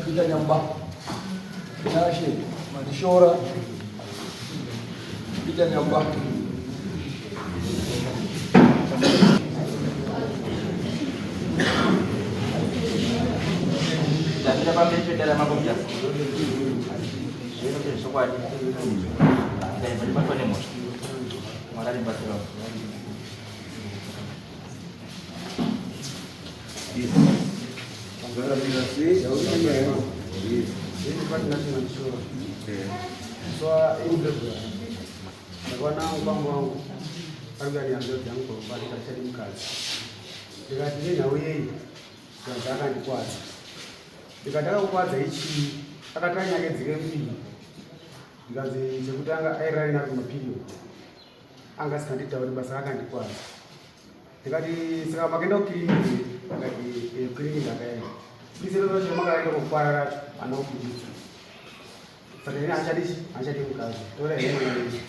Peter Nyamba, Tinashe Mandishora, Peter Nyamba. Ndamira pamberi pedare mambo Mutasa. Zvino zvechokwadi. Ndikaibva ndibatwa nemhosva. Mwari andibatsirawo. Ndakaona mukwambo wangu ari kuya nehanzvadzi yangu pamba ndikati mukadzi ndikati nenhau yei zvanzi akandikwadza ndikati akakukwadza ichii akati anyakedzike mbiri ndikanzi chekutanga airara nari kumapiriod anga asinganditauri basa akandikwadza ndikati saka makaenda kukiriniki akati eh, kukiriniki ndakaenda bisero racho makaenda kukwara racho ana kubuditsa saka ini achadi achadi mukadzi tora here mwana wenyu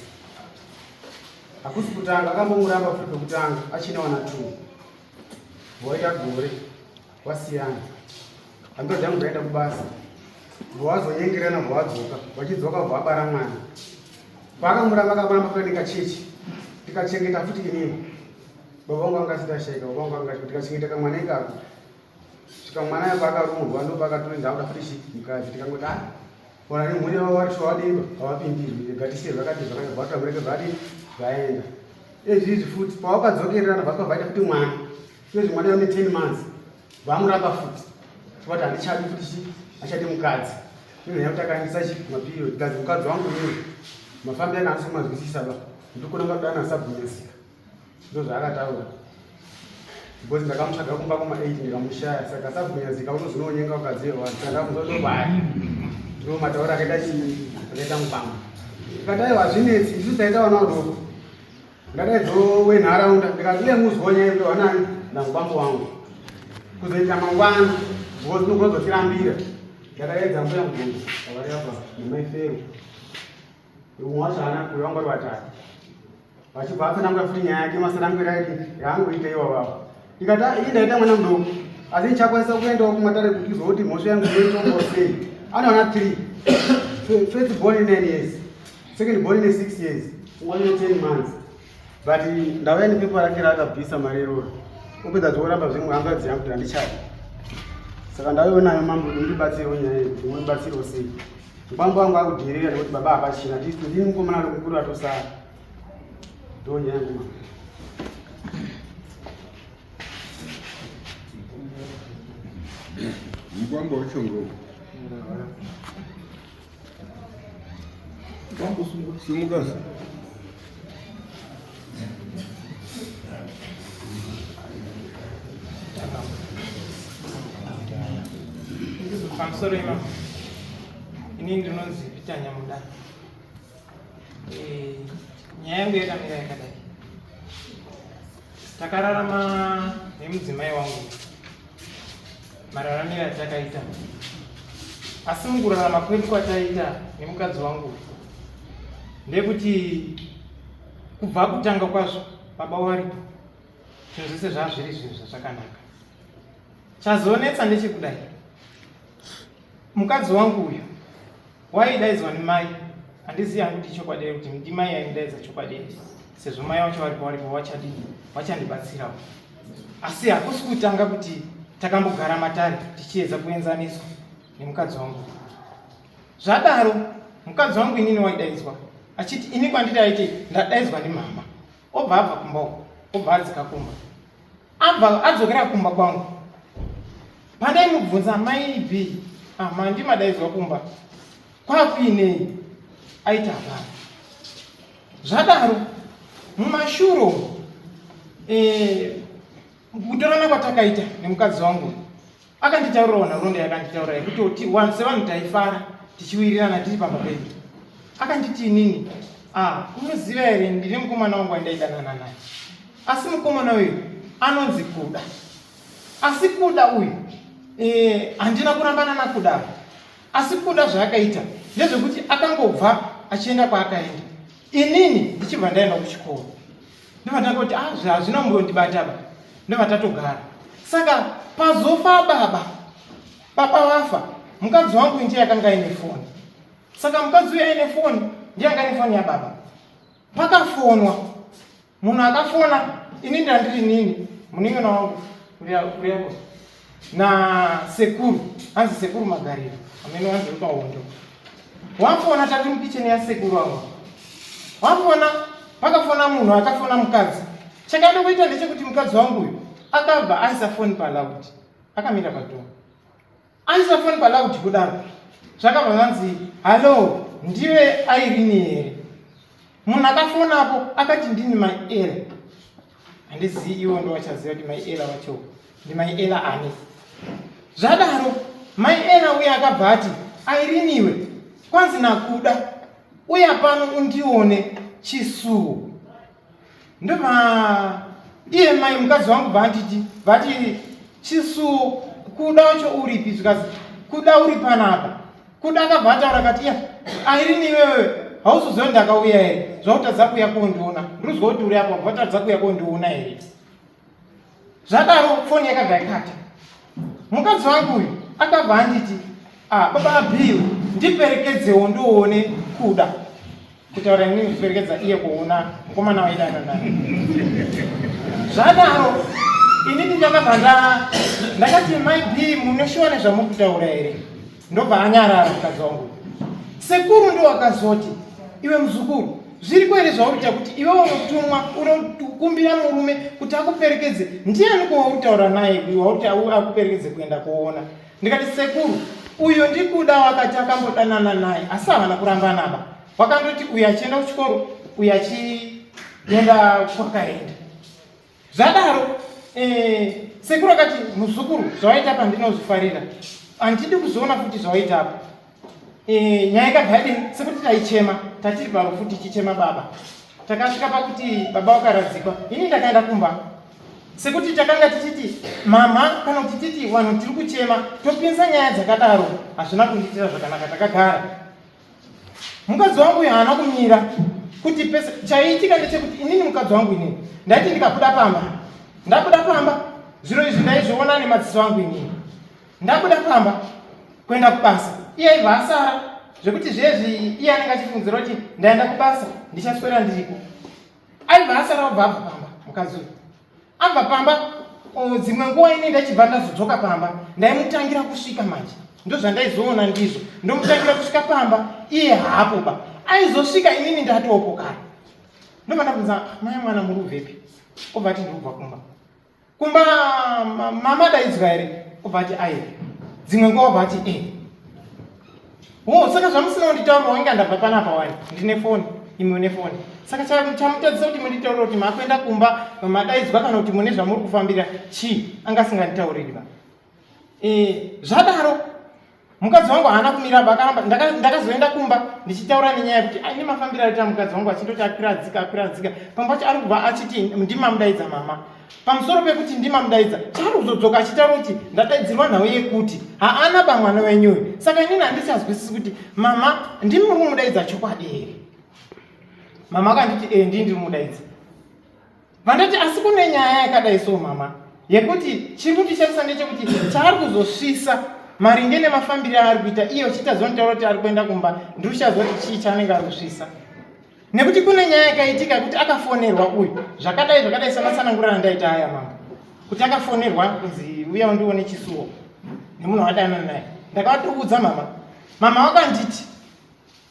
hakusi kutanga akambomuramba futi pekutanga achine wana two voita gore wasiyana hambiro dzangu dzaenda kubasa vowazonyengerana vowadzoka vachidzoka vabara mwana paakamuramba akamuramba futi ndikachechi ndikachengeta futi inini baba vangu vanga asati ashaika baba vangu vanga ndikachengeta kamwana ikako svika mwana yako akarumurwa ndopakatoenda akuda futi chi mukadzi tikangoti ah wana nemhuri yavo vari shuwa vadii havapindirwi rega tisiye zvakati zvakati vatamureke zvadii zvaenda ezvizvi futi pawakadzokererana vasika vaita futi mwana izvi mwana yone 10 months vamuramba futi vati handichadi futi chi achadi mukadzi inonyaya kuti akaendesa chi mapiriod kadzi mukadzi wangu uyu mafambi ake anisi kumazwisisa ba ndikona ngadana sabhunyasika ndozvaakataura because ndakamutsvaga kumba kuma 8 ndikamushaya saka sabhunyazika unozononyenga ukadzi yevanhu saka ndakamuzodobaya ndo mataura akaita chii akaita mupanga ndikati aiwa hazvinetsi isu taita vana vadoko ndadaidzo wenharaunda ndikati uye muzwa nyaya yekuti wanani ndamukwambo wangu kuzoita mangwana because unogona kuzotirambira ndakadaidza mbuya mugunda avari apa nemaifero umwe wacho haana kure vanga vari vatatu vachibva atsanangura futi nyaya yake masanangura yake yaangoita iwavavo ndikati ah, ini ndaita mwana mudoko asi ndichakwanisa kuendawo kumatare kuti izoti mhosva yangu inoitongwa sei anowana 3 first born 9 years second born ine 6 years umwe ane 10 months but ndauya nepepa rake raakabvisa mari iroro opedza zvokuramba zvimwe hanzvadzi yangu kuti handichadi saka ndauyawo nayo mambo kuti mundibatsirewo nyaya iyi kuti mundibatsirewo sei mukwambo wangu akudherera nekuti baba hapachina ndini mukomana ari mukuru atosara ndo nyaya yangu mambo Mukwambo wacho ngo. Simuka. Pamusoro imamo ini ndinonzi Peter Nyamuda. Eh, nyaya yangu yakamira yakadai. Takararama nemudzimai wangu mararamiro atakaita asi mukurarama kwedu kwataita nemukadzi wangu ndekuti kubva kutanga kwazvo baba waripo zvinhu zvese zvazviri zvinhu zvazvakanaka chazonetsa ndechekudai mukadzi wangu uyu Waidaidzwa nemai handizivi hangu kuti ichokwadi here kuti ndimai aimudaidza chokwadi here sezvo mai wacho varipo varipo vachadii vachandibatsirawo asi hakusi kutanga kuti takambogara matare tichiedza kuenzaniswa nemukadzi wangu zvadaro mukadzi wangu inini waidaidzwa achiti ini kwandiri aite ndadaidzwa nemama obva abva kumba uko obva adzika kumba abva adzokera kumba kwangu pandaimubvunza mai b ah, mandi madaidzwa kumba kwakuinei aita hapana zvadaro mumashuro eh, kutorana kwatakaita nemukadzi wangu akanditaurirawo nhoroondo yakanditaurira yekuti sevanhu taifara tichiwirirana tiri pamba pedu akanditi inini ah, unoziva here ndine mukomana wangu wandaidanana naye asi mukomana uyu anonzi kuda asi kuda uyu eh, handina kurambana nakuda asi kuda zvaakaita ndezvekuti akangobva achienda kwaakaenda inini ndichibva ndaenda kuchikoro ndobva ndangoti ah hazvina kumbondibata ba ndobva tatogara saka pazofa baba baba vafa Mukadzi wangu ndiye akanga aine foni. Saka mukadzi uyu aine foni, ndiye anga aine foni yababa. Pakafonwa, munhu akafona, ini ndandiri nini, munin'ina wangu uriya na sekuru, hanzi sekuru Magariro, amene wanzi uri pahondo. Wafona tati mukicheni yasekuru avo. Wafona, pakafona munhu akafona mukadzi. Chakada kuita ndechekuti mukadzi wangu uyu akabva aisa foni paloud, akamira padhoo. Aisa foni paloud kudaro, zvakabva zvanzi hallo, ndiwe Airini here? Munhu akafonapo akati ndini mai Ella. Handizivi iwo ndo vachaziva kuti mai Ella wacho ndi mai Ella ani. Zvadaro mai Ella uye akabva ati Airiniwe, kwanzi nakuda uya pano undione chisuwo. Ndobva iye mai mukadzi wangu bva vati chisuwo kuda wacho uripi? Zvikazi kuda uri panapa. Kuda akabva ataura akati iya Airini iwewe hauzoziva ndakauya here? Zvautadza kuuya kondiona, ndinozwa kuti uri apa, vatadza kuuya kondiona here? Zvadaro foni yakabva yakata. Mukadzi wangu uyu akabva anditi ah, baba Bill ndiperekedzewo ndione kuda. Kutaura inini kuperekedza iye kuona mukomana waidana naye. Zvadaro inini ndakabva ndakati mai B mune shuwa nezvamuri kutaura here? Ndobva anyarara mukadzi wangu. Sekuru ndo akazoti iwe muzukuru zviriko here zvauri kuita kuti iwe unotumwa unokumbira murume kuti akuperekedze? Ndiani ko wauri kutaura naye wauri kuti akuperekedze kuenda kuona? Ndikati sekuru uyu ndikuda wakati akambodanana naye asi havana kurambana ba, wakandoti uyu achienda kuchikoro uyu achienda kwakaenda. Zvadaro sekuru akati muzukuru zvawaita apa ndinozvifarira, handidi kuzoona futi zvawaita apa. Nyaya ikabva yadini sekuti taichema tatiri parufu tichichema baba. Takasvika pakuti baba wakaradzikwa, ini ndakaenda kumba sekuti takanga tichiti mama kana kuti titi vanhu tiri kuchema topinza nyaya dzakadaro, hazvina kundiitira zvakanaka. Takagara mukadzi wangu uyu haana kumira kuti pese. Chaiitika ndechekuti inini mukadzi wangu inini ndaiti ndikabuda pamba, ndabuda pamba zviro izvi ndaizviona nemadziso angu inini. Ndabuda pamba kuenda kubasa, iye aibva asara zvekuti zvezvi iye anenge achifungidzira kuti ndaenda kubasa ndichaswera ndiriko. Aibva asara obva abva pamba mukadzi uyu abva pamba. Dzimwe nguva ini ndachibva ndazodzoka pamba, ndaimutangira kusvika manje, ndozvandaizoona ndizvo, ndomutangira kusvika pamba iye haapo ba. Aizosvika inini ndatopo kare. Ndobva ndabvunza mai mwana muri ubvepi? Obva ati ndiri kubva kumba. Kumba mama daidzwa here? Obva ati aiwa. Dzimwe nguva obva ati eh. Oh, saka zvamusina kunditaurira wange ndabva panapa wani ndine foni, imwe une foni. Saka chamutadzisa kuti munditaurire kuti makuenda kumba madaidzwa kana kuti mune zvamuri kufambira chii? Anga asinganditauriri ba. Zvadaro mukadzi wangu haana kumira ba, akaramba. Ndakazoenda kumba ndichitaura nenyaya yekuti aine mafambiro aita mukadzi wangu achindoti akwira adzika, akwira adzika. Pamwe pacho ari kubva achiti ndimamudaidza mama. Pamusoro pekuti ndimamudaidza, chaari kuzodzoka achitaura kuti ndadaidzirwa nhau yekuti haana ba mwana wenyu uyu. Saka inini handichazwisisi kuti mama ndimi muri kumudaidza chokwadi here? Mama akanditi ndini ndiri kumudaidza. Vandati asi kune nyaya yakadai so mama yekuti chiri kundishamisa ndechekuti chaari kuzosvisa maringe nemafambiro aari kuita iye uchiita zonitaura kuti ari kuenda kumba, ndiri kuchaziva kuti chii chaanenge ari kusvisa. Nekuti kune nyaya yakaitika yekuti akafonerwa uyu zvakadai zvakadai samatsanangurira andaita aya mambo, kuti akafonerwa kunzi uya undione chisuwo nemunhu wadanana naye. Ndakavatoudza mama, mama wakanditi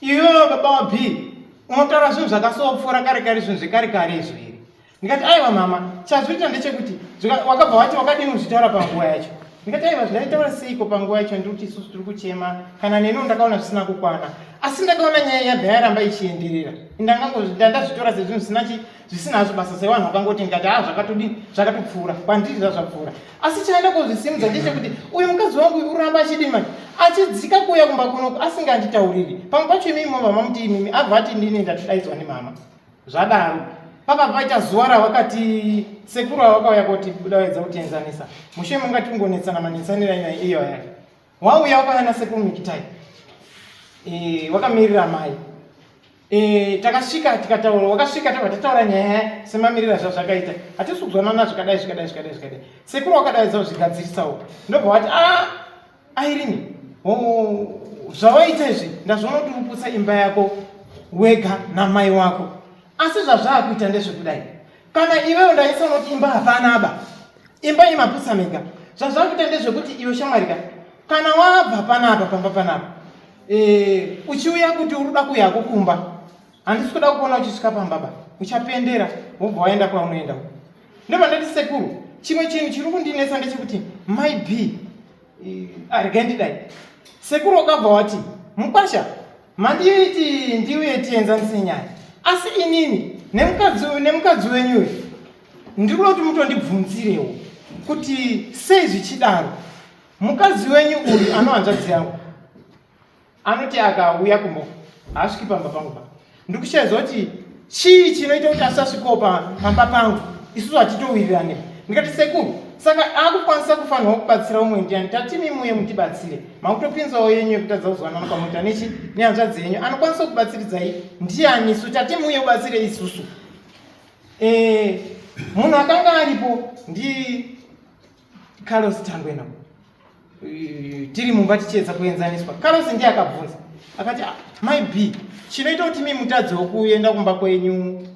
iwewe baba wa B unotaura zvinhu zvakasopfuura kare kare, zvinhu zvekare kare izvo here? Ndikati aiwa mama, chazviita ndechekuti wakabva wati wakadini kuzvitaura panguva yacho? Ndikati aiwa zvindaitaura seiko panguva yacho, ndiri kuti isusu tiri kuchema, kana neniwo ndakaona zvisina kukwana, asi ndakaona nyaya yabva yaramba ichienderera. Ndazvitora sezvinhu zvisina hazvo basa, sevanhu vakangoti ndikati zvakatodini zvakatopfuura kwandiri, zvazvapfuura. Asi chaenda kozvisimudza ndechekuti uyu mukadzi wangu uyu uramba achidini manje achidzika kuuya kumba kunoku asinganditauriri. Pamwe pacho imimi mobva mamuti imimi abva ati ndini ndatodaidzwa nemama. Zvadaro papa paita zuva rawakati sekuru ava vakauya koti buda vaedza kutienzanisa mushe mungati kungonetsana manetsanira nyaya iyo yake. Wauya wakauya nasekuru Mikitai, wakamirira mai. Takasvika tikataura, wakasvika tabva tataura nyaya semamirira zvazvakaita, hatisi kuzwanana zvakadai zvakadai zvakadai zvakadai. Sekuru wakadaidza kuzvigadzirisawo, ndobva wati Airini Zvawaita izvi ndazviona kuti uri kuputsa imba yako wega namai wako. Asi zvazvaakuita ndezvekudai. Kana iwewe ndaisa unoti imba hapana ba. Imba imaputsa mega. Zvazvakuita ndezvekuti iwe shamwari ka kana wabva panapa pamba panapa e, uchiuya kuti uri kuda kuuya kumba handisi kuda kuona uchisvika pamba ba uchapendera wobva waenda kwaunoenda ndobva ndati sekuru chimwe chinhu chiri kundinetsa ndechekuti mai b regai ndidai sekuru wakabva wati mukwasha mandiiti ndiuye tienzanise nyaya asi inini nemukadzi wenyu uyu ndiri kuda kuti mutondibvunzirewo kuti sei zvichidaro mukadzi wenyu uyu anohanzvadzi yangu anoti akauya kumba haasviki pamba pangu pa ndikushaidzwa kuti chii chinoita kuti asasvikawo pamba pangu isusu hatitowirirane ndikati sekuru saka akukwanisa kufanirwa kubatsira umwe ndiani tatimi muye mutibatsire makutopinzawo yenyu yekutadza kuzwanana kwamuita nechi nehanzvadzi yenyu anokwanisa kubatsiridzai ndiani isu tati muye ubatsire isusu e, munhu akanga aripo ndi Carlos Tangwena tiri mumba tichiedza kuenzaniswa Carlos ndiye akabvunza akati ah, mai b chinoita kuti mi mutadzewo kuenda kumba kwenyu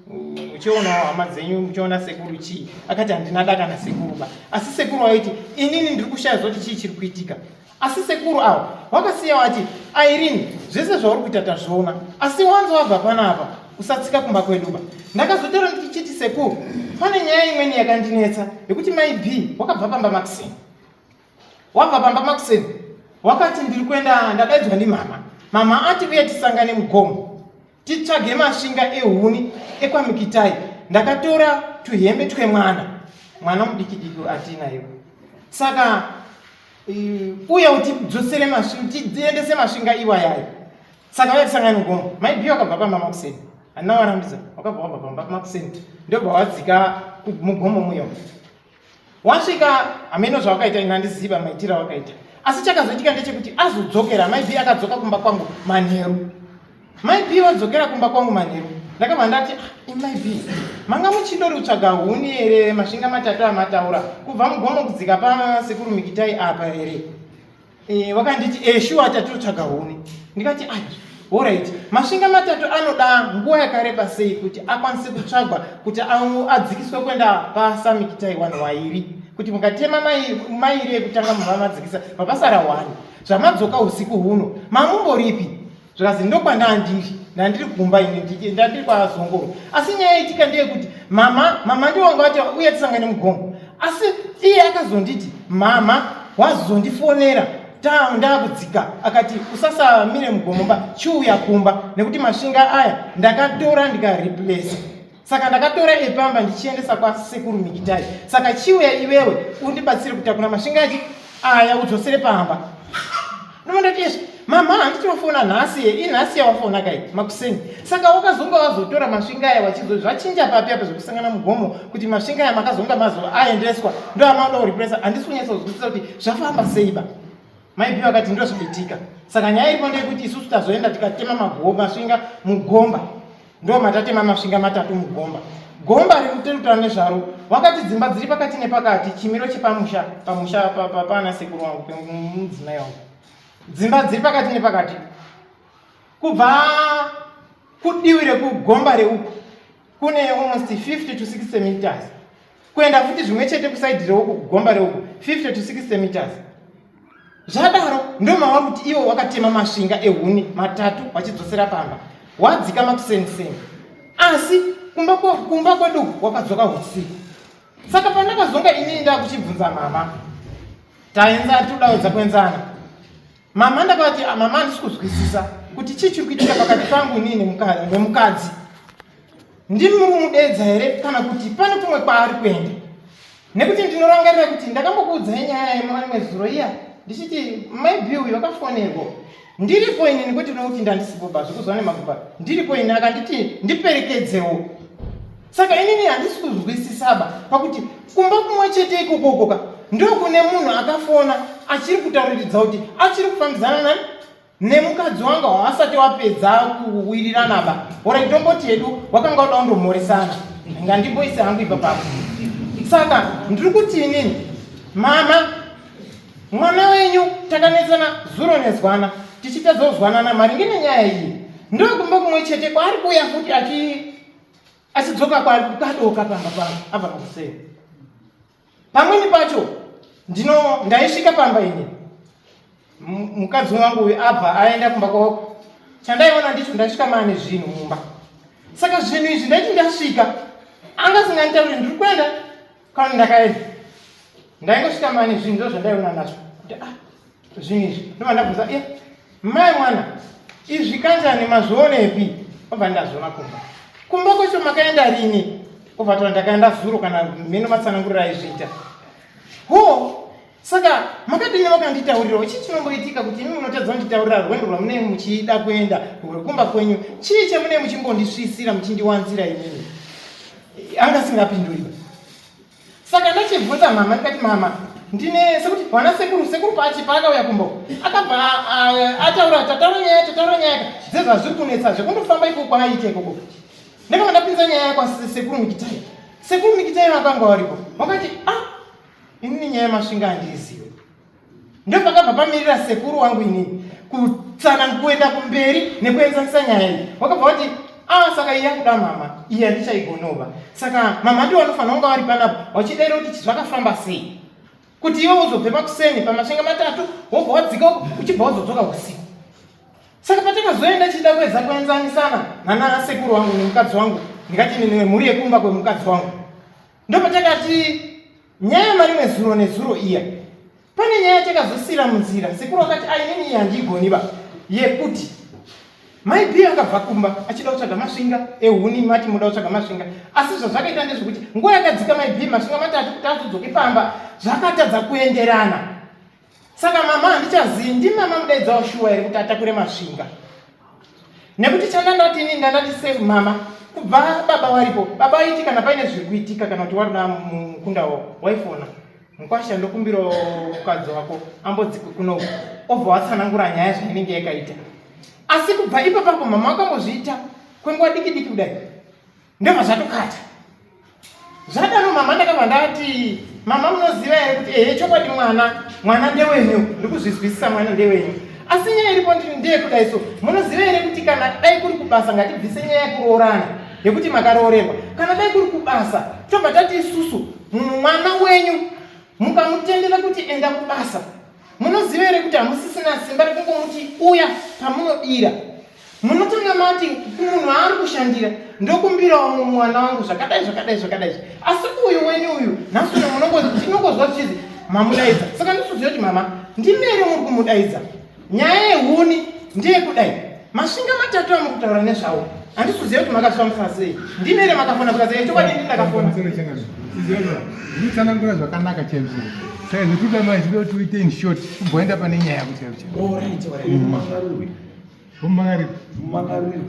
muchionawo hama dzenyu muchiona sekuru chii akati handina daka nasekuru ba asi sekuru waiti inini ndiri kushaya zoti chii chiri kuitika asi sekuru ava wakasiya wati Irene zvese zvauri kuita tazviona asi wanzi wabva panapa usatsika kumba kwedu ba ndakazotaura ndichiti sekuru pane nyaya imweni yakandinetsa yekuti mai b wakabva pamba makuseni wabva pamba makuseni wakati ndiri kuenda ndadaidzwa ndimama mama ati uye tisangane mugomo titsvage masvinga ehuni ekwamikitai ndakatora tuhembe twemwana mwana mudikidiki atinayo saka uya utidzosere tiendese masvinga iwayayo saka vaya tisangane mugomo maibi wakabva pamba makuseni handina warambidza wakabva wabva pamba makuseni ndobva wadzika mugomo muyo wasvika hameno zvawakaita ini handiziva maitiro awakaita asi chakazoitika ndechekuti azodzokera maibi akadzoka kumba kwangu manheru maibi wadzokera kumba kwangu manheru ndakabva ndati ah, imaibi manga muchindori kutsvaga huni here masvinga matatu amataura kubva mugomo kudzika pasekuru mikitai apa here e, wakanditi e, shuwa tatotsvaga huni ndikati ai orit masvinga matatu anoda nguva yakareba sei kuti akwanise kutsvagwa kuti adzikiswe kuenda pasamikitai wanhu wairi kuti mukatema mairi ekutanga mubva madzikisa mapasara wani zvamadzoka usiku huno mamumboripi zvikazi ndokwandandiri ndandiri kumba ini ndandiri kwazongoro asi nyaya yaitika ndeyekuti mama mama ndiwo wanga vati uye tisangane mugomo asi iye akazonditi mama wazondifonera ndakudzika akati usasamire mugomo ba chiuya kumba nekuti masvinga aya ndakatora ndikareplace saka ndakatora epamba ndichiendesa kwasekuru mikitai saka chiuya iwewe undibatsire kutakura masvinga achi aya udzosere pamba ndomandati izvi mama handiti wafona nhasi inhasi yawafona kai makuseni saka wakazonga wazotora masvinga aya wachizo zvachinja papi apa zvekusangana mugomo kuti masvinga aya makazonga mazo aendeswa ndo amauda kurepresa handisi kunyatsa kuzwisisa kuti zvafamba sei ba maipi vakati ndo zvaitika saka nyaya iripo ndeyekuti isusu tazoenda tikatema magomo masvinga mugomba ndo matatema masvinga matatu mugomba gomba riri nezvaro wakati dzimba dziri pakati nepakati chimiro chepamusha pamusha pana sekuru wangu pemudzimai wangu dzimba dziri pakati nepakati kubva kudiwi rekugomba reuku kune almost 50 to 60 meters kuenda futi zvimwe chete kusaidhi reuku kugomba reuku 50 to 60 meters zvadaro ndomava kuti ivo wakatema masvinga ehuni matatu wachidzosera pamba wadzika makuseniseni asi kumba kumba kwedu wakadzoka usiku saka pandakazonga inini ndakuchibvunza mama taenza todaudza kuenzana mama ndakavati ah, mama handisi kuzwisisa kuti chii chiri kuitika pakati pangu inini nemukadzi ndimi muri kumudeedza here kana kuti pane kumwe kwaari kuenda nekuti ndinorangarira kuti ndakambokuudzai nyaya yemamwe zuro iya ndichiti maybe uyu wakafonerwa ndiripo ini nekuti nokuti ndandisipo ba zvekuzwa nemakupa ndiripo ini akanditi ndiperekedzewo saka inini handisi kuzwisisaba pakuti kumba kumwe chete ikokokoka ndokune munhu akafona achiri kutauriridza kuti achiri kufambidzana nani nemukadzi wanga waasati wapedza kuwirirana ba ora tomboti hedu wakanga uda kundomhoresana ngandimboise hangu ipapapo saka ndiri kuti inini mama Mwana wenyu takanetsana zuro nezwana tichitadza kuzwanana maringe nenyaya iyi. Ndokumba kumwe chete kwaari kuuya futi achi achidzoka kwadoka pamba pangu abva makuseni. Pamweni pacho ndino ndaisvika pamba ini mukadzi wangu uyu abva aenda kumba kwako chandaiona ndicho ndasvika maane zvinhu mumba saka zvinhu izvi ndaiti ndasvika anga asinganditauri ndiri kuenda kana ndakaenda ndaingosvika maane zvinhu ndo zvandaiona nazvo kuti ah zvinhu izvi ndobva ndabvunza e mai mwana izvi kanjani mazvionepi obva ndazviona kumba kumba kwacho makaenda rini obva taura ndakaenda zuro kana mheno matsananguriro aizviita ho saka makadini makanditaurirawo chii chinomboitika kuti imi munotadza kunditaurira rwendo rwamunee muchida kuenda rwekumba kwenyu chii chamunee muchimbondisvisira muchindiwanzira inini anga asingapinduriba saka ndachibvunza mama ndikati mama ndine sekuti vana sekuru sekuru pachi paakauya kumba akabva ataura tataura nyaya tataura nyaya dzezvazviri kunetsa zvekundofamba ikoko aite ikoko ndakabva ndapinza nyaya kwasekuru mikitai sekuru mikitai vakanga varipo vakati ah inini nyaya yemasvinga handiizive Ndopakabva pamirira sekuru wangu inini kutsana kuenda kumberi nekuenzanisa nyaya iyi. Wakabva wati ah saka iyi yakuda mama iyi handichaigonova. Saka mama ndiwo vanofanira kunga vari panapa vachidaira kuti zvakafamba sei kuti iwe uzobve pakuseni pamasvinga matatu wobva wadzika uko uchibva wazodzoka usiku. Saka patakazoenda chida kuedza kuenzanisana nana sekuru wangu nemukadzi wangu ndikati nemhuri yekumba kwemukadzi wangu ndopatakati Nyaya yemarimwe zuro nezuro iya pane nyaya yatakazosiira munzira sekuru akati ainini iyi handiigoni ba yekuti mai b akabva kumba achida kutsvaga masvinga ehuni mati muda kutsvaga masvinga asi zvazvakaita ndezvekuti nguva yakadzika mai b masvinga matatu kuti azodzoke pamba zvakatadza kuenderana Saka mama handichazii ndimama mudaidzawo shuwa here kuti atakure masvinga nekuti chandandati ini ndandati se mama kubva baba varipo baba vaiti kana paine zviri kuitika kana kuti warida mukunda wavo waifona mukwasha ndokumbirawo mukadzi wako ambodzikwe kunoku obva watsanangura nyaya zvainenge yakaita asi kubva ipapapo mama wakambozviita kwenguva diki diki kudai ndobva zvatokata zvadaro mama ndakabva ndati mama munoziva here kuti ehe chokwadi mwana mwana ndewenyu ndikuzvizwisisa mwana ndewenyu asi nyaya iripo ndeyekudai so munoziva here kuti kana dai kuri kubasa ngatibvise nyaya yekuroorana yekuti makaroorerwa kana dai kuri kubasa tobva tati isusu mwana wenyu mukamutendera kuti enda kubasa munoziva here kuti hamusisina simba rekungomuti uya pamunodira Munotanga mati kumunhu aari kushandira ndokumbirawo mwana wangu zvakadai zvakadai zvakadai asi uyu wenyu uyu nhasi uno munongozwa zvichizi mamudaidza saka ndisuziva kuti mama ndimere muri kumudaidza nyaya yehuni ndeyekudai masvinga matatu amuri kutaura nezvawo handisuziva kuti makazvifambisa sei ndimere makafona zvikazai chokwadi ndi ndakafona nditsanangura zvakanaka chaizvo saizvo tikuda manje tinoda kuti uite in short kumboenda pane nyaya yako chaivo chaivo Mumangariri.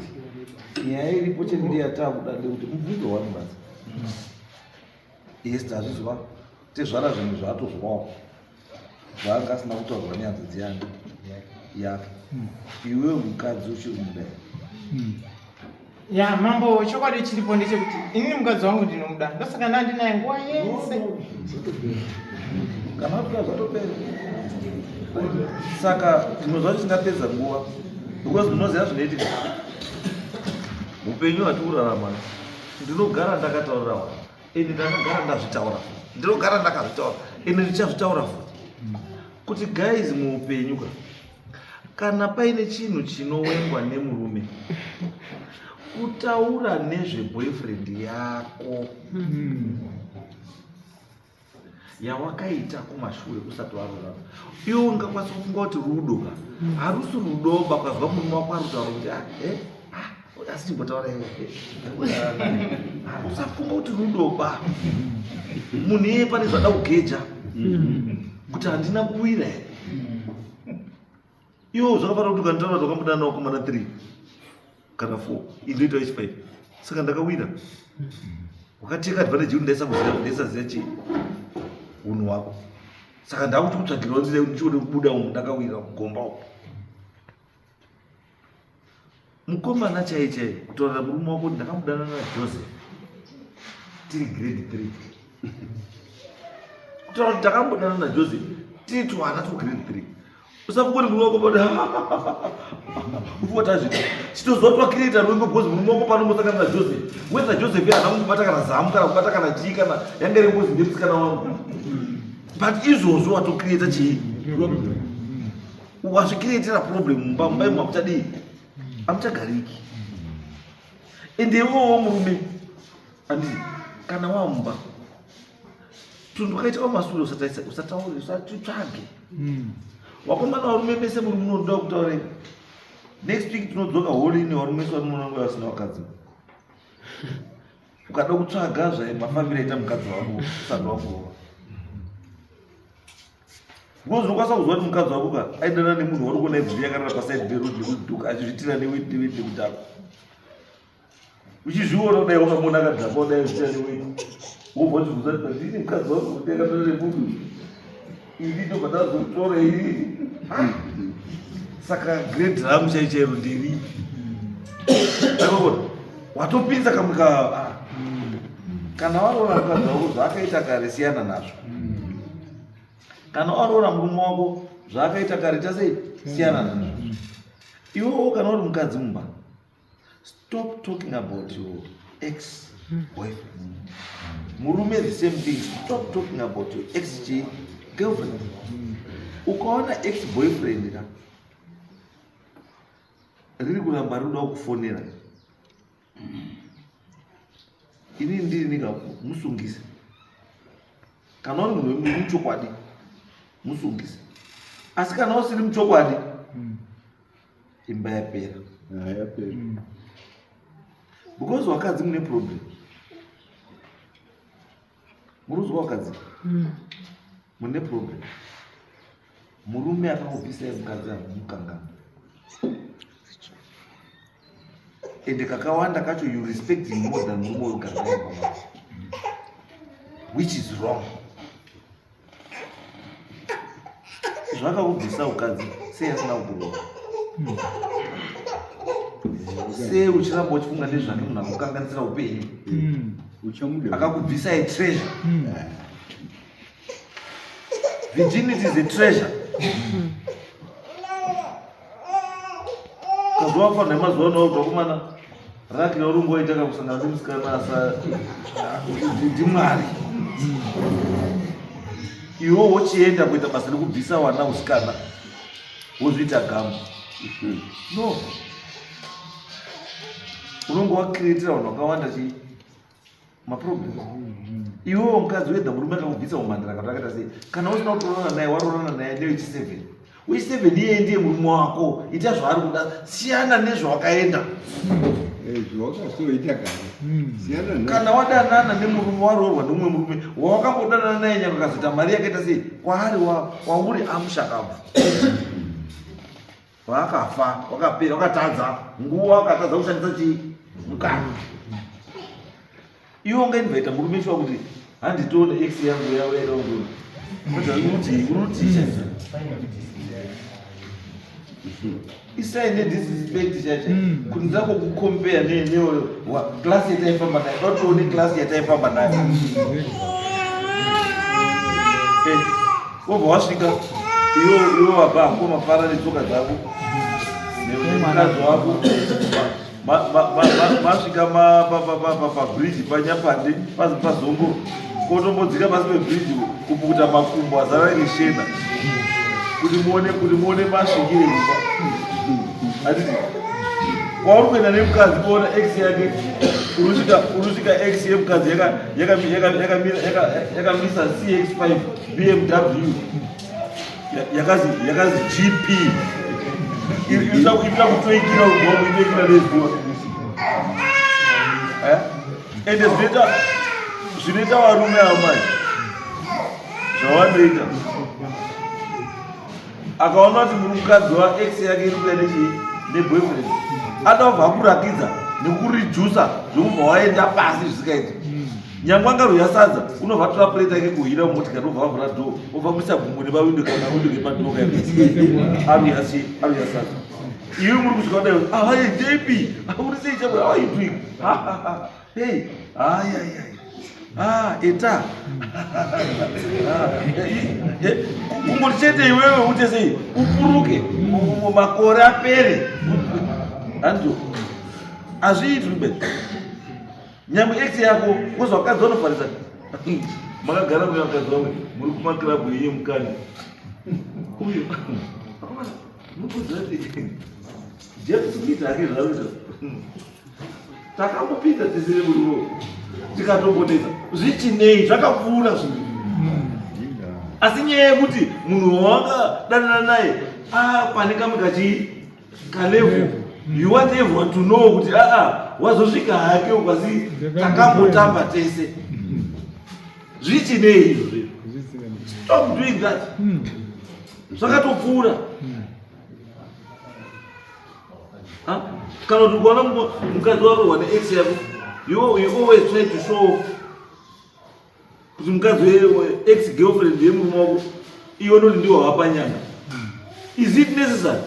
Nyaya iripo chete ndeyatakuda ndekuti mubvunzo wani basi. Yes, tazvizwa. Tezvara zvinhu zvaatozwawo. Zvaanga asina kutaurwa nehanzvadzi yake. Yake. Iwewe mukadzi uchiri kumuda. Ya mambo, chokwadi chiripo ndechekuti inini mukadzi wangu ndinomuda, ndosaka ndandinaye nguva yese. Kana wapera zvatopera. Saka zvimwe zvacho tingapedza nguva because munoziva zvinoitika upenyu hatikurarama. Ndinogara ndakataurira vanhu ende ndakagara ndazvitaura futi, ndinogara ndakazvitaura ende ndichazvitaura futi kuti guys, muupenyu ka kana paine chinhu chinowengwa nemurume kutaura nezveboyfriend yako yawakaita kumashure usati waroorana iwe ungakwanisa kufunga kuti rudo ka harusi rudoba ukazwa murume wako ari kutaura kuti ah, eh, ah, asi chimbotaura iwe usafunga kuti rudoba munhu iyeye pane zvada kugeja kuti handina kuwira here iwo zvakafanira kuti ukanditaura kuti wakambodana vakomana 3 kana 4 indoita ichi 5 saka ndakawira wakateka advantage yekuti ndaisakuziva ndaisaziva chii unhu hwako saka ndakuti kutsvagirawo nzira yekuti ndichione kubuda umu ndakawira mugomba umu mukomana chaiye chaiye kutaurira murume wako kuti ndakamudana najoseph tiri grade 3 kutaura kuti takambodana najoseph. Tiri twana tu grade 3. Usafunga kuti murume wako pano ufunga tazvita. Chitoziva kuti wacreata ruvengo because murume wako pano mosangana naJoseph. Whether Joseph haana kumubata kana zamu kana kubata kana chii kana yanga iri ngozi ndemusikana wangu. But izvozvo watocreata chii? Wazvicreatira problem mumba mumba imo hamuchadii? Hamuchagariki. Ende iwewo murume handiti kana wamumba tunhu twakaita kwamasure usataure usatitsvage hmm. wakomana varume mese muri munoda kutaura next week tinodzoka holini varume mese vari munonga vasina vakadzi ukada kutsvaga zvae mafambiro aita mukadzi wako usati wakurova because unokwanisa kuziva kuti mukadzi wako ka aidana nemunhu wari kuona ibvuri yakarara pasaidi peroad nekudhuka achizvitira neweti neweti nekudhakwa uchizviona kudai wakamuona akadhakwa kudai zvichira neweti wobva uchibvunza kuti pandini mukadzi wangu kuti akadana nemunhu ini ndobva ndazotora ini saka grade rangu chai chairo nderipi akakona watopinza kamwe ka ah. Kana waroora mukadzi wako zvaakaita kare siyana nazvo. Kana waroora murume wako zvaakaita kare tasei siyana nazvo. Iwewo kana uri mukadzi mumba stop talking about your ex boyfriend. Murume the same thing, stop talking about your ex girlfriend. Ukaona ex boyfriend ka riri kuramba rinoda kufonera inini ndiri nika musungise kana uri munhu wemuchokwadi musungise asi kana usiri muchokwadi imba yapera yapera because wakadzi mune problem muruzwa wakadzi mune problem murume akakubvisai mukadzi amukangana ende kakawanda kacho you respect him more than murume wekugara naye pamwe which is wrong zvakakubvisa ukadzi sei asina kukurova sei uchiramba uchifunga nezvake munhu akukanganisira upenyu Uchamuda. Akakubvisa a treasure. Virginity is a treasure. Kazuva kufanira nemazuva ano kuti vakomana raki rauri kungoita kakusangana nemusikana asa ndimwari. Iwe wochienda kuita basa rekubvisa wana usikana wozviita gamba. No. Unonge wacreatira vanhu vakawanda chii? Maproblem. Iwewo mukadzi weda murume akakubvisa umhandara kana akaita sei? Kana usina kutorana naye waroorana naye newechi 7. Wechi 7 iyeye ndiye murume wako. Ita zvaari kuda. Siyana nezvawakaenda. Eh, zvawakasoita kare. Siyana nazvo. Kana wadanana nemurume waroorwa neumwe murume wawakambodanana naye nyangwe akazoita mari yakaita sei kwaari wauri amushakabvu. Wakafa, wakapera, wakatadza nguva, wakatadza kushandisa chii mukana. Iwe ungainvita murume shuwa kuti handitoone ex yangu yauya ida kundiona. Urutii, urutii chaizvo. Isai nedisrespect chaicho. Kuti ndako kucompare newe class yataifamba nayo. Datoone class yataifamba nayo. Eh, wobva wasvika iwe iwe wabva hako mafara netsoka dzako nemukadzi wako masvika pabridge panyapande pazongo kotombodzika pasi pebridge kupukuta makumbo azara neshena kuti muone kuti muone masvikire kumba hatiti kwauri kuenda nemukadzi kuona ex yake unosvika unosvika ex yemukadzi yakamisa cx5 bmw yakazi yakazi gp inoda kutoikira ugomo inoikira nezuva eh? ende zvinoita zvinoita varume ava manje zvavanoita akaona kuti muri mukadzi wa ex yake iri kuya nechii neboyfriend ada kubva akurakidza nekurijusa zvekubva waenda pasi zvisikaiti nyangwe angaruya sadza unobva atora plate yake kuhira motikari obva avhura door obva kuisa gumbo nepawindo kana windo kepadoo aruya sei aruya sadza iwe muri kusvika kudai ah hey JP uri sei chako how are you doing hey ai ai ai Ah, eta ah, eh, kungoti chete iwewe ute sei upuruke makore apere handizo hazviitwi be nyangwe ex yako wozwa vakadzi vanofarisa makagara muya vakadzi vamwe muri kumakirabhu iye mukani uyo mukuziva kuti jeff kuita hake zvakuita takambopinda tese nemurume tikatombonetsa zvichinei zvakapfuura zvinhu asi nyaya yekuti munhu wawakadanana naye ah, pane kamwe kachi kalevel you want everyone to know kuti aa ah, wazosvika hake ukwasi takambotamba tese zvichinei izvo zvezvo stop doing that zvakatopfuura Kana kuti ukaona mukadzi warohwa neex yako, you always try to show off kuti mukadzi ex girlfriend yemurume wako iwe noti ndiwo wapanyanga. Is it necessary?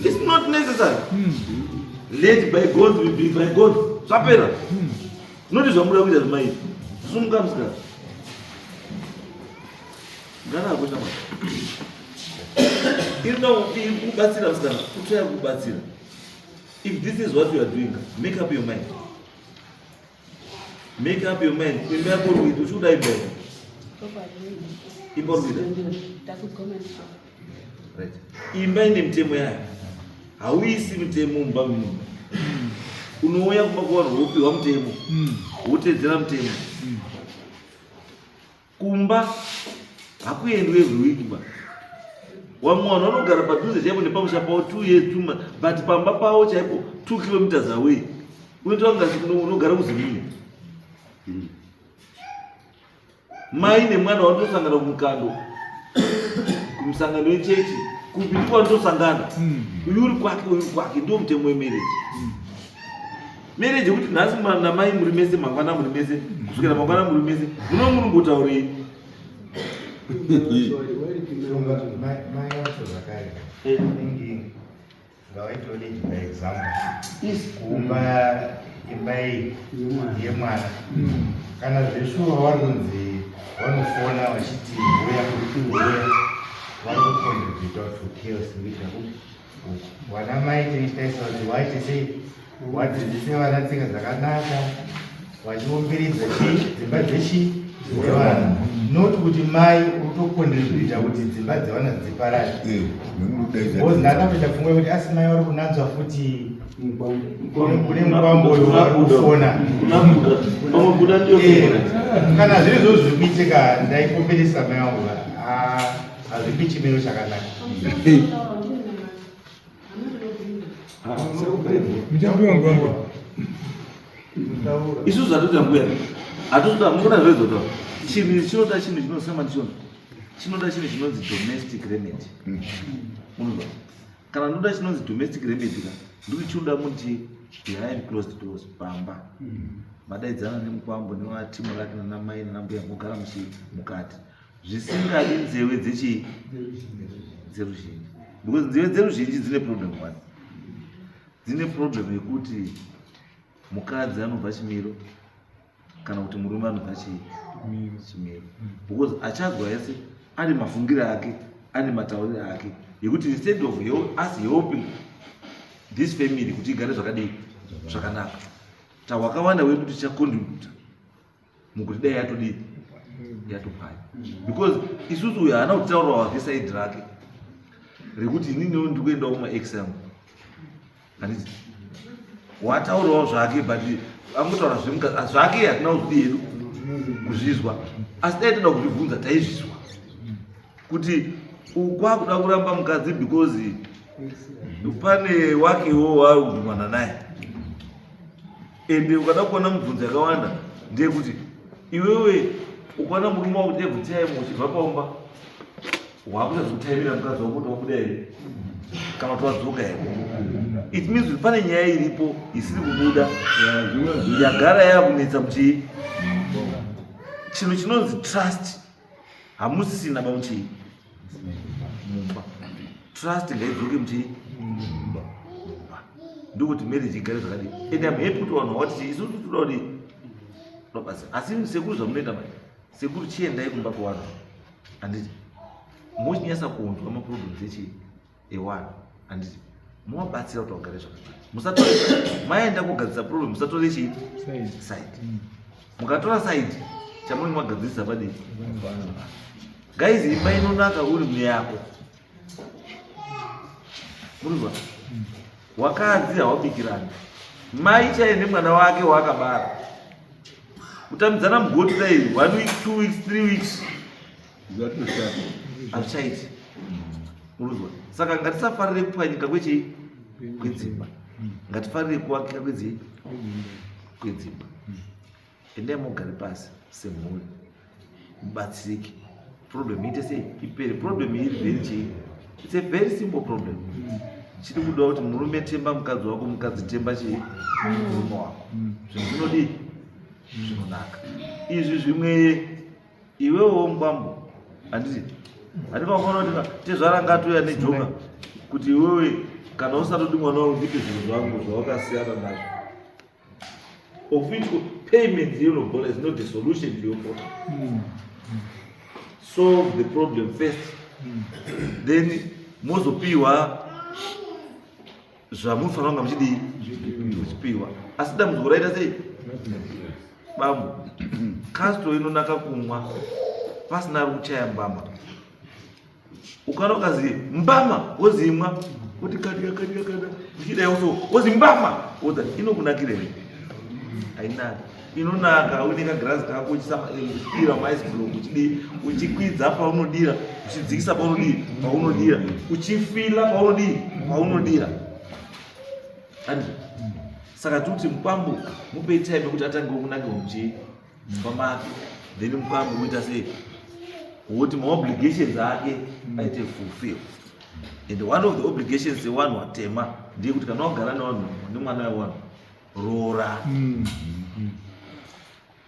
It's not necessary. Let bygones be bygones. Zvapera. Noti zvamuda kuita zvimai. Sumuka musikana. Ngana hako shamwari. Iri kubatsira musikana, kutsvaya kubatsira. If this is what you are doing, make up your mind. Make up your mind. Imba yako uri kuita, uchikuda imba yako. Imba uri kuita. Right. Imba ine mitemo yayo. Hauisi mitemo mumba memunhu. Unouya kumba kwavanhu wopiwa mutemo. Wotedzera mutemo. Kumba hakuendwi every week ba. Wamwe vanhu vanogara padhuze chaipo nepamusha pavo 2 years 2 months but pamba pavo chaipo 2 kilometers away. Unoita kunga unogara kuZimbabwe. Mai nemwana vanotosangana kumukando kumusangano wechechi kupi ndiko vanotosangana. Uyu uri kwake uyu uri kwake ndiwo mutemo wemarriage. Marriage yekuti nhasi namai muri mese mangwana muri mese kusvikira mangwana muri mese muno munombotaurei? Mai vacho zvakare inenge ngavaitewo lead by example kuumba imba iyi yemwana kana zveshuwa vari kunzi vanofona vachiti huya huya vari kucontributa to chaos kuita kupi Vana mai tichitaisa kuti waite sei wadzidzise vana tsika dzakanaka vachiumbiridza chii dzimba dzechi dzevana not kuti mai uri kutokontributa kuti dzimba dzevana dziparare eh, because ndakapinda pfungwa yekuti asi mai vari kunanzva futi kune mukwambo uyo vari kufona eh, kana zviri zvo zviri kuitika ndaipomberesa mai vangu ah, hazvipi chimiro chakanaka isusu zvatoita mbuya hatotoda mukona zvoizotaura chinhu chinoda chinhu chinosema ndichona chinoda chinhu chinonzi domestic remedy mm. unozwa kana ndoda chinonzi domestic remedy ka ndikuti chinoda muti behind closed doors pamba mm. madaidzana nemukwambo nevatimu rake nanamai nanambuya mogara muchi mukati zvisingadi nzewe dzechii dzeruzhinji because nzewe dzeruzhinji dzine problem one dzine problem yekuti mukadzi anobva chimiro kana kuti murume anobva chii chimiro because achazwa yese ane mafungiro ake ane matauriro ake yekuti instead of us helping this family kuti igare zvakadii zvakanaka tawakawanda wedu tichacontributa mukuti dai yatodii yatopaya because isusu uyo haana kutaura wake saidi rake rekuti ininiwo ndikuendawo kumaex angu handiti wataurawo zvake but angotaura zvemukadzi zvake hatina kuzvidii hedu kuzvizwa asi dai toda kuzvibvunza taizvizwa kuti ukwakuda kuramba mukadzi because pane wakewo waari kudhumana naye ende ukada kuona mubvunzo yakawanda ndeyekuti iwewe ukaona murume wako kuti every time uchibva paumba wakuita zvekutaimira mukadzi wako kuti wabuda here kana kuti wadzoka here it means kuti pane nyaya iripo isiri kubuda yagara yakunetsa kuti chinhu chinonzi trust hamusisina bamuchii mumba trust ngaidzoke muchii mumba ndokuti marriage igare zvakadii and am happy kuti vanhu vawati isusu toda kudii Tobatsira. Asi sekuru zvamunoita manje, sekuru chiendai kumba kwevanhu, handiti? Mochinyasa kunzwa maproblems echii ewanhu, handiti? Movabatsira kuti vagare zvakanaka. Musatore maenda kugadzirisa problem, musatore chii side. Mukatora side chamunenge magadzirisa padii? Guys, imba inonaka uri mune yako. Murikuzwa? Wakadzi hawabikirani. Mai chaiye nemwana wake waakabara. Kutambidzana mugoti dai one week, 2 weeks, 3 weeks. Hazvichaiti. Murikuzwa? Saka ngatisafarire kupwanyika kwechii? Kwedzimba. Ngatifarire kuwakika kwedzii? Kwedzimba. Endai mugare pasi semhuri mubatsirike, problem iite sei ipere. Problem iri very chii, it's a very simple problem. Chiri kudiwa kuti murume temba mukadzi wako, mukadzi temba chii murume wako. Zvinhu zvinodii? Zvinonaka izvi. Zvimwe iwewo mukwambo, handiti? Handikaona kuti tezvara ngatouya nejoka kuti iwewe kana usatodi mwana wangu, ndipe zvinhu zvangu zvawakasiyana nazvo, of which payment yelobola is not the solution to your problem. Solve the problem first, then mozopiwa zvamunofanira kunga muchidii, muchipiwa. Asi dambudziko raita sei, bambo? Castro inonaka kumwa pasina ari kuchaya mbama. Ukaona ukazi mbama, wozimwa kuti kadya kadya kadya, uchidai so wozi mbama, woza inokunakira here? Hainaki. Inonaka uine kagirazi kako, uchidira maice block, uchidii, uchikwidza paunodira, uchidzikisa paunodii, paunodira, uchifila paunodii, paunodira. Andi saka tikuti mukwambo mupei time yekuti atange kunakirwa muchii, mumba make, then mukwambo uita sei woti maobligations ake aite fulfill. And one of the obligations ewanhu watema ndeyekuti kana wagara nevanhu nemwana wewanhu, roora.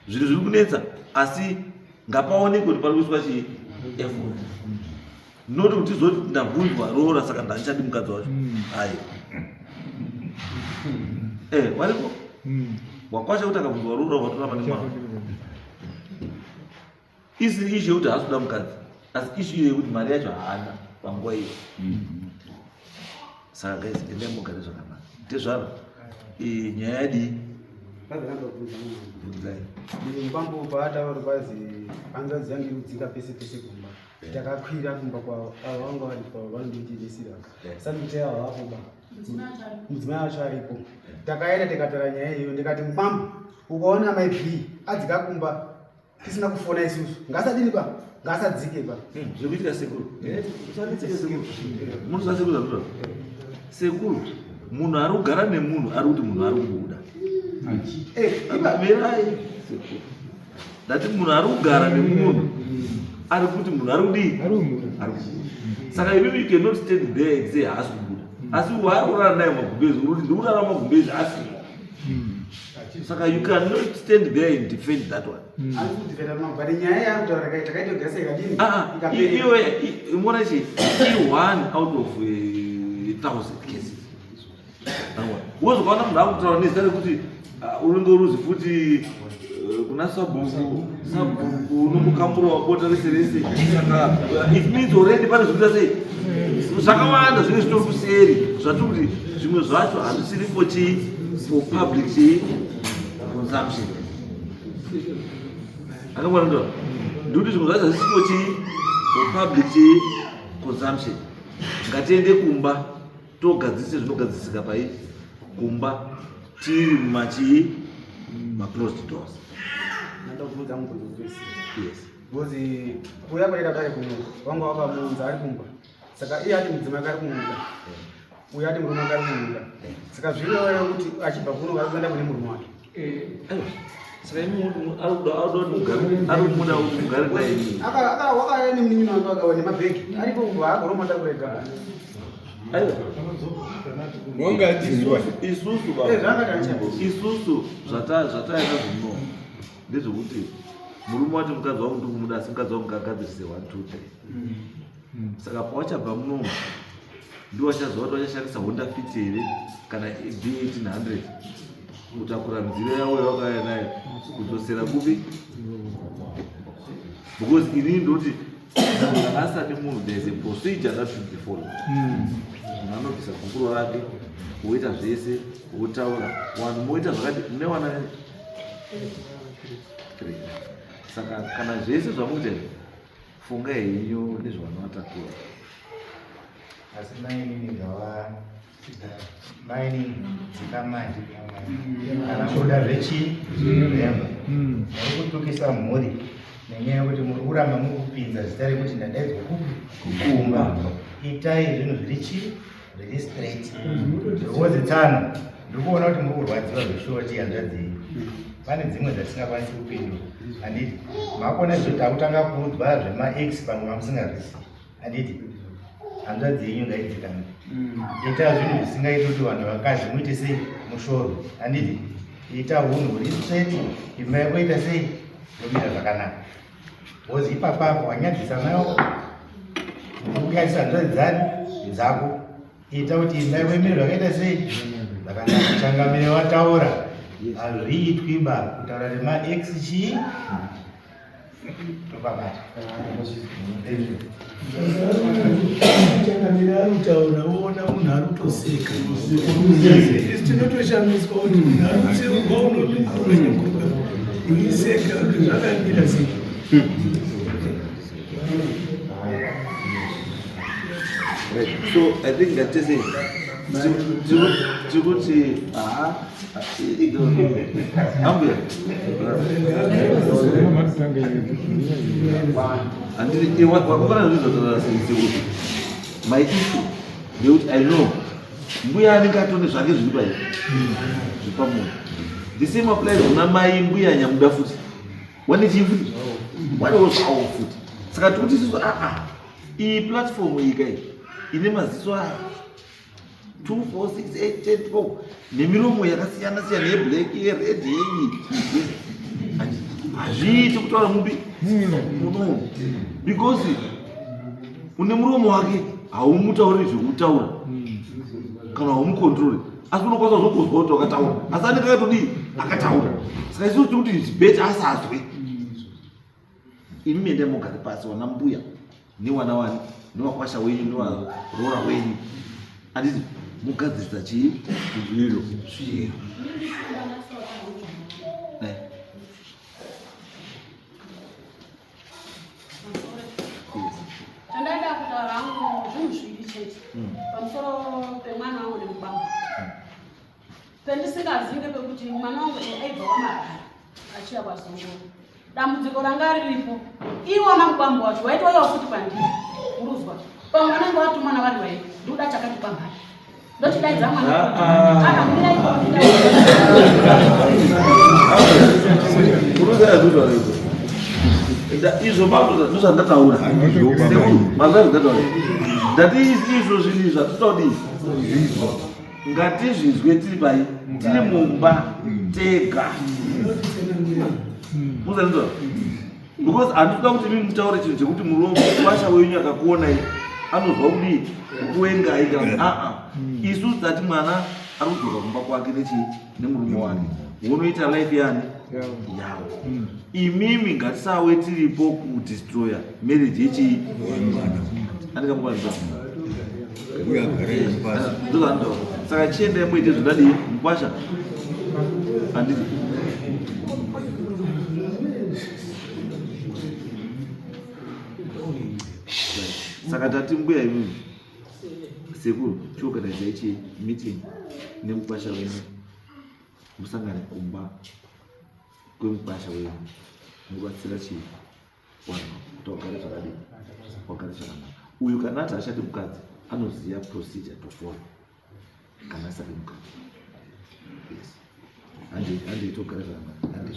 Zvinhu zviri kunetsa, asi ngapaonekwe kuti pari kuiswa chii, effort, not kuti tizoti ndabvunzwa roora saka ndandichadi mukadzi wacho. Ayi, wariko wakwasha kuti akabvunzwa roora watoramba nemwana. Isiri issue yekuti haasi kuda mukadzi, asi issue iyo yekuti mari yacho haana panguva iyo. Saka guys, endai mugare zvakanaka. Tezvaro, nyaya yadii? Bvunzai. Mukwambo paataura pazi hanzvadzi yangu iri kudzika pese pese kumba, takakwira kumba kwavo. Avo vanga varipo, vanondiitisira sanikuti avo vapo ba mudzimai wacho aripo. Takaenda tikataura nyaya iyoyo, ndikati mukwambo ukaona mai B adzika kumba tisina kufona isusu, ngasadini ba, ngasadzike ba. Zviri kuitika sekuru, usanetseke sekuru. Munoziva sekuru zvakuita sekuru, munhu ari kugara nemunhu ari kuti munhu ari kubuda. Mirai sekuru, ndati munhu ari kugara nemunhu ari kuti munhu ari kudii, ari kubuda. Saka imimi you cannot stand there and say haasi kubuda, asi waari kurara naye magumbezi uri kuti ndikurara magumbezi asimo. Saka you cannot stand there and defend that one. Ari kudhifenda mambo, but nyaya yaakutaura takaitogasa ikadini? Ah, Ikapera. Iwe imona chi i one out of 1000 cases. Wozokaona munhu akutaura nezita rekuti unenge uruzi futi kuna sabhuku, sabhuku unomukamura wabota rese rese. Saka it means already pane zvikuita sei zvakawanda zvinenge zvitori kuseri, zvatiri kuti zvimwe zvacho hazvisiri for chii, for public chii, consumption. Akamwana ndo ndikuti zvimwe zvacho hazvisi for chii, for public chii, consumption. Ngatiende kumba togadzise zvinogadzisika pai kumba tiri mumachii, maclosed doors. Ndandobvunza mubvunzo wese. Yes. Because kuuya kwaita kare kuno vanga vakamuunza ari kumba, saka iye ati mudzimai ari kumuda, uyo ati murume wake ari kumuda. Saka zvireva kuti achibva kuno ari kuenda kune murume wake. Aiwa, saka imi ari kuda kuti mugare, ari kumuda kuti mugare naye. Wakauya nemunin'ina wake, akauya nemabhegi aripo kubva agoromota kurega. Aiwa. Wanga adzingwa. Isusu Eh, zvanga tancha. Isusu zvataita zvino ndezvekuti murume wati mukadzi wangu ndikumuda, asi mukadzi wangu ngagadzirise 1 2 3. Saka pawachabva munomu ndiwo wachaziva kuti wachashandisa Honda Fit here kana B1800. Kutakura nzira yavo yavakauya nayo kudzosera kupi? Because inini ndoti munhu kana asati munhu there is a procedure that should be followed. Munhu anobvisa gupuro rake woita zvese wotaura vanhu moita zvakati mune wana three. Saka kana zvese zvamukuita izvi, fungai henyu nezvavanovatakura. Asi mainini ngava maini dzikamai kana kuda zvechii zvemba muri kutukisa mhuri nenyaya yekuti muri kuramba muri kupinza zita rekuti ndadaidzwa kupi kumba. Itai zvinhu zviri chii zviri straight. Because tsano ndiri kuona kuti muri kurwadziwa zveshuwa chihanzvadzi iyi pane dzimwe dzatisingakwanisi kupindura handiti makuona izvo takutanga kuudzwa zvemaex pamwe mamusingazvisi handiti hanzvadzi yenyu ngaidzikame ita zvinhu zvisingaiti kuti vanhu vakadzi muite sei mushoro handiti ita hunhu huri straight imba yako ita sei yomira zvakanaka because ipapapo wanyadzisa mai wako ukunyadzisa hanzvadzi dzani dzako ita kuti imba yako imire zvakaita sei zvakanaka. Changamire wataura hazviitwi ba kutaura nemaex chii topabata. Changamire anotaura woona munhu ari kutoseka. Isu tinotoshamiswa kuti munhu ari kutseuka unonyunguruka uniseka zvakamira sei. Right. So I think that is it. Tikuti aha ambuya handiti wakufana zvizotaura sekuti my issue ndekuti I know mbuya anenge atone zvake zviri pai zviri pamunhu. The same applies kuna mai mbuya nyamuda futi wane chii futi wanewo zvawo futi. Saka tikuti isusu aa iyi platform iyi kai ine maziso aya 2 4 6 8 10 12 nemiromo yakasiyana siyana yeblack yered yeyi hazviiti kutaura mubi munomu because une muromo wake haumutauri zvekutaura kana haumukontroli asi unokwanisa kuzongozwa kuti wakataura asi anenge akatodii akataura. Saka isusu tiri kuti it's better asazwe. Imi miende mugare pasi wana mbuya newana wani newakwasha wenyu newaroora wenyu handiti mugadzirisa chii zviro zviro. Chandaida kutaura hangu zvinhu zviviri chete pamusoro pemwana wangu nemubamba. Pendisingazivi ndepekuti mwana wangu aibva kwaMarara achiya kwaZongoro. Dambudziko ranga riripo iwona mukwambo wacho waitouyawo futi kwandiri uruzwa pamwe vanenge vatumana vari vairi ndikuda chakati kwamhari ndochidaidza mwana kana mirai. Izvo ndozvandataura mazva zvandataura ndati izvo zvinhu izvi hatitodii ngatizvizwe tiri pai tiri mumba tega muzanizwa because handikuda kuti imi mutaure chinhu chekuti muromo kwasha wenyu akakuonai anozwa kudii kukuengai kana aa isu tati mwana ari kudzoka kumba kwake nechii nemurume wake wonoita life yani yawo. Imimi ngatisawe tiripo kudestroya marriage yechii andikamubanza ndozvanditaura. Saka chiendai muite zvindadii mukwasha handiti saka tati mbuya imimi sekuru chiorganizai chi meeting nemukwasha wenyu musangane kumba kwemukwasha wenyu mubatsira chii vanhu kuti wagare zvakadii wagare zvakanaka. Uyu kana ati achati mukadzi anoziva procedure to follow kana asati mukadzi. Yes, handi handi togara zvakanaka handi.